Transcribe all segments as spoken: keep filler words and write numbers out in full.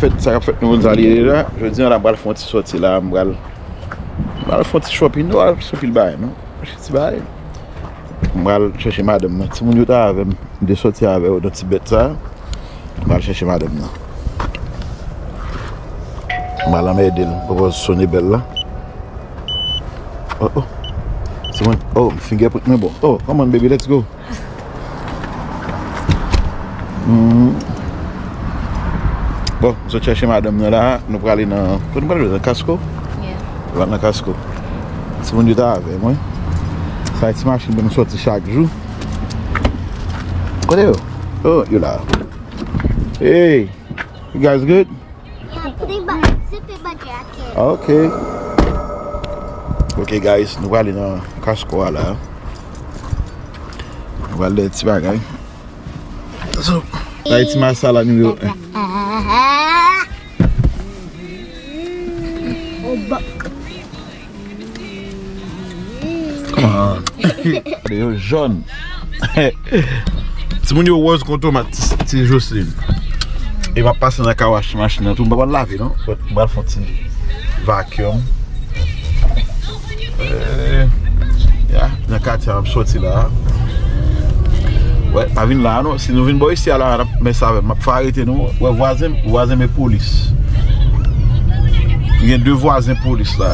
Fèt, sa k ap fèt nou konn sa li ye deja. Jodi a la, m pral fè yon ti sòti la, m pral, m pral fè yon ti shopping, nou pral fè pil bagay, non? Ti bagay. M pral chèche madanm nan. Timoun yo ta avè m. M te sòti avè yo nan ti bèt sa. M pral chèche madanm nan. M pral anmède l. Poko sone bèl la. Oh, oh. Timoun. Oh, fingerprint mwen bon. Oh, come on, baby, let's go. Hmm. Bon, m sot chèche madanm nan la, nou prale nan, kote nou prale nan Costco? Yeah. Nou pral nan Costco. Timoun yo ta avè mwen. Sa e ti machin pou nou sòti chak jou. Kote yo? Oh, yo la. Hey, you guys good? Yeah, put it back, zip it back, jacket. Ok. Ok, guys, nou prale nan Costco a la. Nou prale de ti bagay. So, sa e ti masala nimewo en. Come on. Yo jòn. Timoun yo wòz kon tomat, ti, ti Jocelyn. E m ap pase nan car wash machin nan tou. M pa konn lave non. But m pral fè yon ti vacuum. Eh, ya, nan katye a m ap sòti la. Wè, pa vin la non. Si nou vin bò isi a la, n ap mès avè m. M ap fè arete nou. Wè, vwazen, vwazen men polis. Gen de vwazen polis la.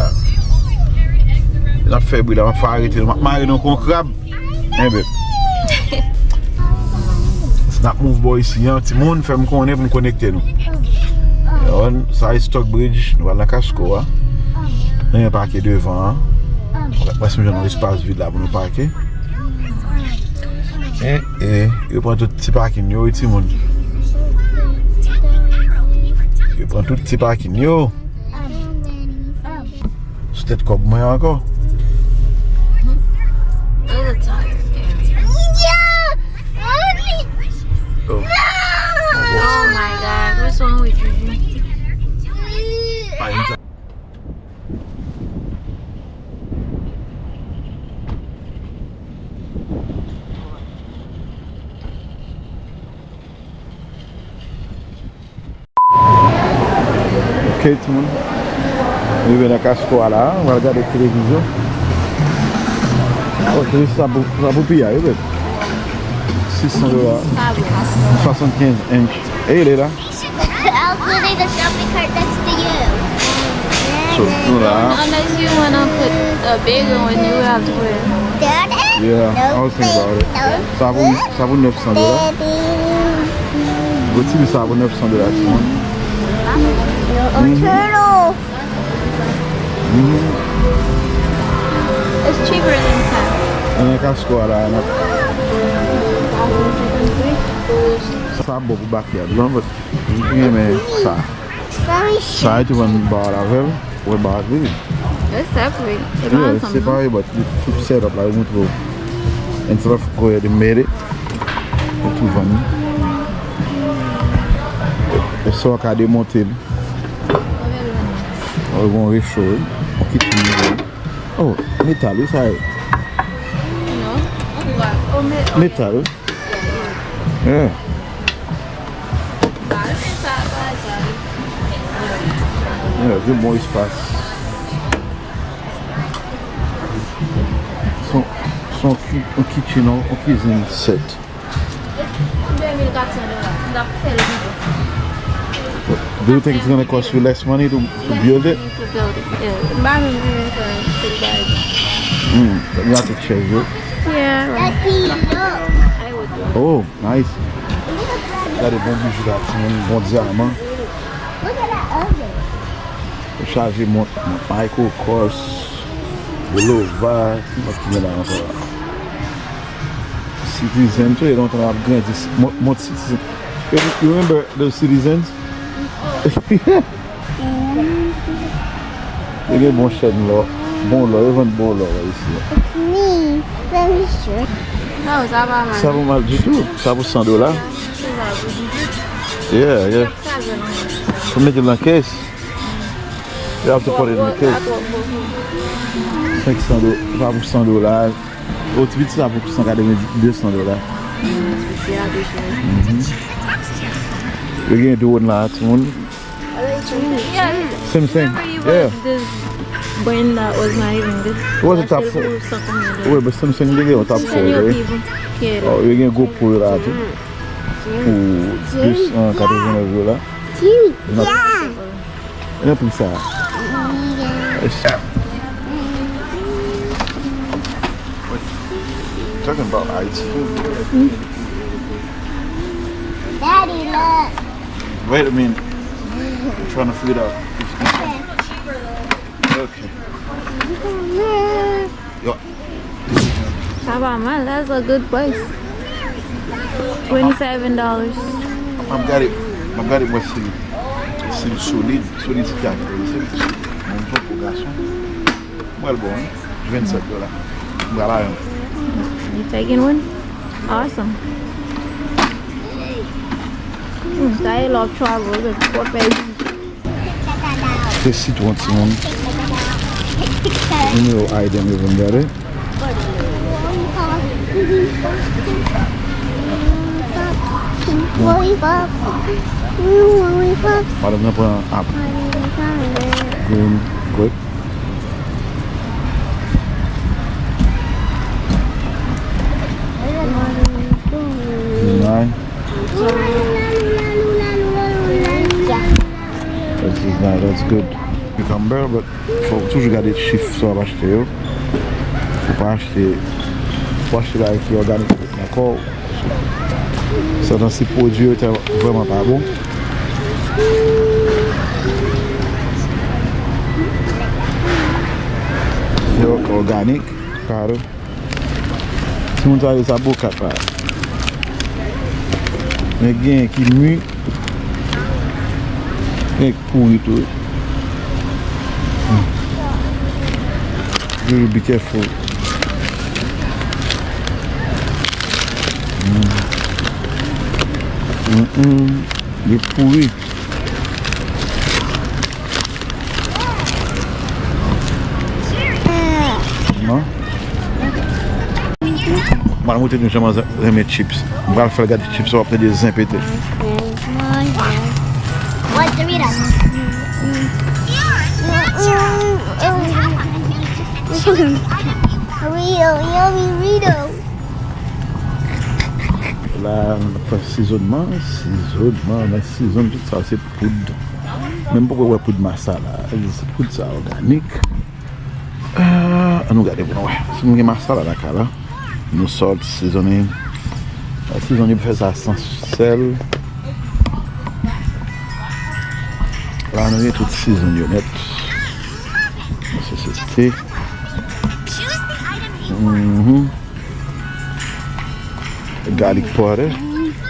N ap fè bri la, m ap fè arete nou. M ap mare nou kon krab. Enben. Si n ap move bò isi an, timoun, fè m konnen pou m konekte nou. Yon, sa e Stockbridge, nou al nan Costco a. Nan yon pake devan an. Prèske m jwenn yon espas vid la pou nou pake. E, e, yo pran tout ti pakin yo, wi, timoun. Yo pran tout ti pakin yo. Sou tèt kòb mwen ankò. Oh. Oh my God, what's wrong with you? Ok, timoun. Nou rive nan Costco a la, nou pral gade televizyon. Oh, televizyon sa pou, sa pou piyay, wi, bèt. Sis san dola. Swasannkenz inch. E, li la. I'll put in the shopping cart next to you. So, nou la. Unless you wanna put a bigger one, you have to put it. Yeah, I was thinking about it. Sa pou, sa pou nèf san dola. Gwo ti li sa pou nèf san dola, timoun. Mhm. Mhm. It's cheaper than that. Nan Costco a la, nan. Sa bon pou backyard lan, but m renmen sa. Sa e tou vann ba avè l, wè ba vre. It's separate. It's awesome, separe, but li tout set up la, yo montre w. Instead of go ahead and made it, yo tou vann. E sa w ka demonte l. Ou gon recho, wi. Yon kit li. Oh, metal, wi, sa e. Non, on va. Oh, mais, oh, metal, wi. Yeah. Yeah, gen bon espas. Son, son ki, yon kitchen, yon, yon kizin set. De mil kat san dola. M t ap fè l byen. Do you think it's gonna cost you less money to, to build it? Less money to build it, yeah. M pa menm renmen fè, fè bagay. Hmm, you have to change it. Yeah. I would do it. Oh, nice. Gade bon bijou la, timoun, bon dyaman. Yo chaje mont, mont Michael Kors, Bulova, ki mont ki gen la ankò la? Citizen, se lontan ap grandi, mont, mont Citizen. You, you remember the Citizens? Yo gen bon chèn lò, bon lò, yo vann bon lò isi a. It's me, let me show you. Non, sa pa mal. Sa pa mal ditou. Sa pou san dola. Yeah, yeah. Pou mete l nan case. You have to put it in the case. Senk san dola, sa pou san dola. O, ti piti sa pou san katreven, de san dola. Mhm. Yo gen drone la, timoun. Same thing. Yeah. This brand that was not even good. It was a top four. Wait, but same thing, they get a top four, right? Oh, you get good for that too. Pou de san katrevennnèf dola. Nan pri sa. Talking about I T. Daddy, look. Wait a minute. I'm trying to figure it out. Okay. Yo. Sa pa mal, that's a good price. Twenty seven dollars. M ap gade, m ap gade mwen si, si l solid, solid si kak, solid si. Mwen fè pou gason. Mwen l bon, wi. Vennsèt dola. M pral ayon. You taking one? Awesome. Hmm, sa e love travel, le forfait. Se sitwon timoun. Nimewo I D m yo pou n gade. Madanm nan pran apl. Green grape. Nine. This is nice, that's good. Cucumber, but fòk toujou gade chif sa w ap achte yo. Ou pa achte, ou achte bagay ki òganik nan kò w. Sèten si pwodui yo te vrèman pa bon. Yo òganik, kado. Timoun sa yo sa bokat la. Men gen ki mi, gen ki pouri tou. Really be careful. Mm. Mm-mm. Li pouri. Non? M al montre nou jan mwen renmen chips. M pral fè l gade chips, w ap tande zen pete. What, Doritos? Oreo, yummy Doritos. La, n ap fè sizonnman, sizonnman, nan sizonn tout sa, se poud. Men m poko wè poud masala. Se poud sa òganik. Ah, ann nou gade pou nou wè. Si nou gen masala nan kay la, nou salt seasoning. Ah, seasoning pou fè sa san sèl. La, nou gen tout season yo nèt. Sa se te. Mhm. Garlic powder.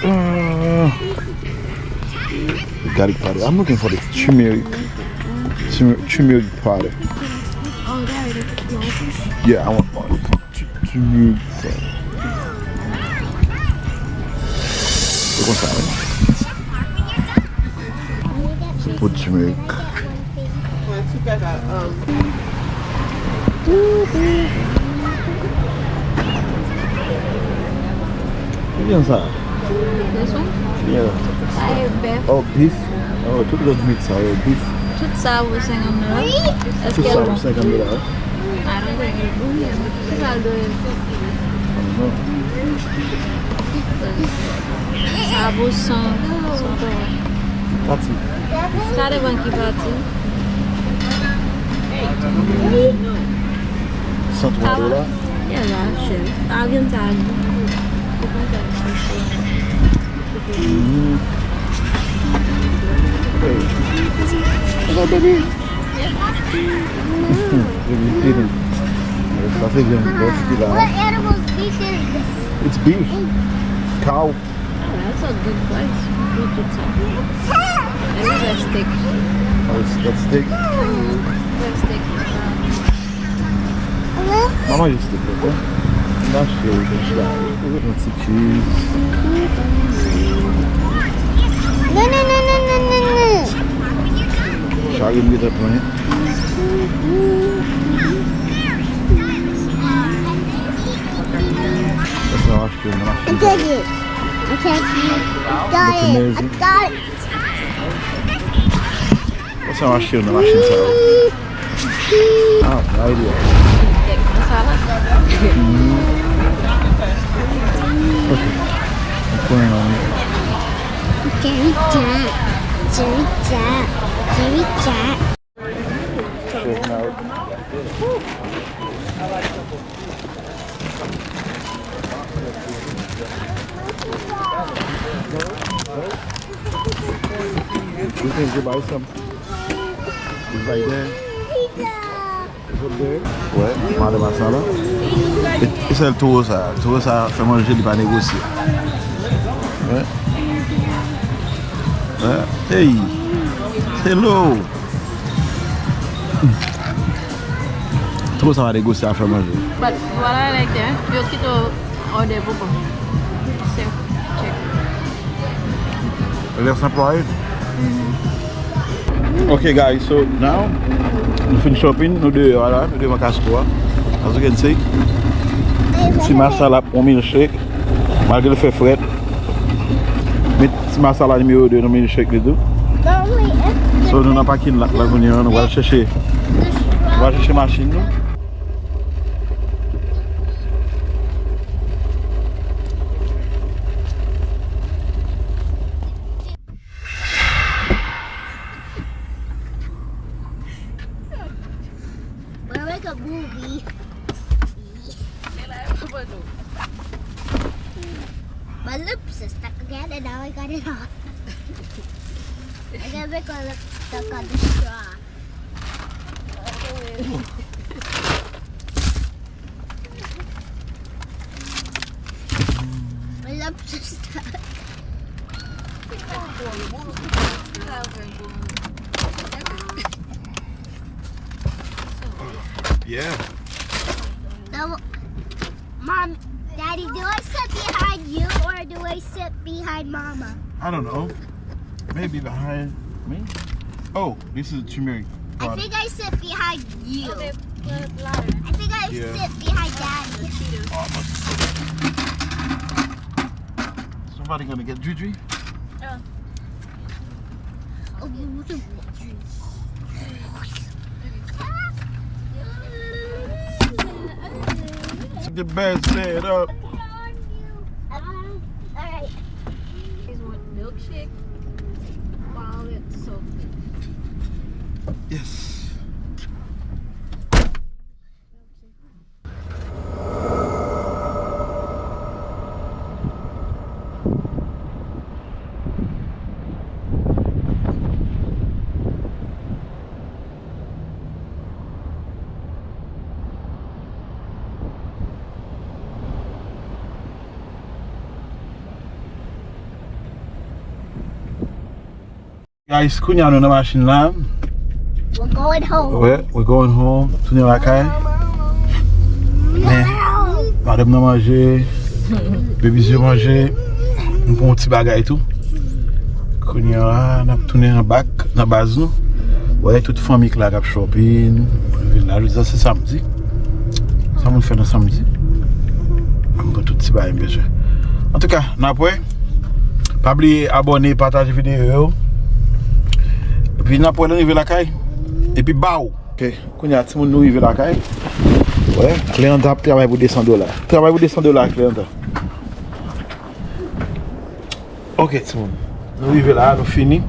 Ah. Garlic powder. I'm looking for the turmeric. Turmer-, turmeric powder. Oh, there it is. Yeah, I want one. Tu-, turmeric powder. Se konsa, wi. Se pou turmeric. Ki vyann sa? This one? Yeah. Sa e bèf. Oh, beef? Oh, tout lòt meat sa yo, beef. Tout sa pou senkant dola. Tout sa pou senkant dola, wi. I don't think it, ki sa l dwe? Sa pou san, san dola. Pati. Sa depann ki pati. San twa dola. Yeah, la chè. Sa vyann sa a gou. Mm. Hey. Hello, baby. Baby, eating. Sa se vyann bèf ki la. What animal's beef is this? It's beef. Cow. Ah, that's a good price. Pou tout sa. Ann fè steak. Oh, it's, that's steak? Fè steak. Manman jis te fè, hein? N achte yo jis la. Yon ti cheese. Non, non, non, non, non, non, non. Chari m gentan plen. Sa se yon achte, yon achte. Look at it. Look at it. I got it. I got it. Look at it. Sa m achte yo nan machin sa yo. Ah, right here. Sa la. Mhm. Ok. Mwen pran yon. Jerry Jack. Jerry Jack. Jerry Jack. Check it out. You can go buy some. It's right there. It's up there. Wè, madanm a sa la. E, e sèl towo sa. Towo sa fè manje, li pa negosye. Wè. Wè. Hey. Hello. Towo sa pa negosye afè manje. But what I like there, yo kite w òdè pou kont ou. Self check. Less employed? Ok, guys, so now, nou fin shopping, nou deyò a la, nou devan Costco a. As you can see, ti masala pou milkshake, malgre l fè frèt. Met ti masala nimewo de nan milkshake li tou. So, nou nan pakin la, la kounye a, nou pral chèche, nou pral chèche machin nou. Mwen wè ke boubi. My lips is stuck again and now I got it off. I gotta make my lips stuck on the straw. My lips are stuck. Yeah. Now, Mom, Daddy, do I sit behind you or do I sit behind Mama? I don't know. Maybe behind me. Oh, this is turmeric. I think I sit behind you. Okay, put louder. I think I Yeah. sit behind Daddy. The Cheetos. Somebody gonna get Juju? Oh. Oh, you want to The best set up. Um, all right. Is what milkshake while it's soaking. Yes. Guys, kounye a nou nan machin la. We're going home. Wè, we going home. Tounen lakay. Men, madanm nan manje. Baby yo manje. Nou pran yon ti bagay tou. Kounye a la, n ap tounen an bak nan baz nou. Wè, tout fanmi k la k ap shopping. Vin la, jodi a se samdi. Sa moun fè nan samdi? Mwen pran tout ti bagay m bezwen. Antouka, n ap wè. Pa bliye abòne, pataje videyo yo. Epi n ap wè lè n rive lakay. Epi baw. Ok, kounye a timoun nou rive lakay. Wè, Cleanta ap travay pou de san dola. Travay pou de san dola, Cleanta. Ok, timoun. Nou rive la, nou fini.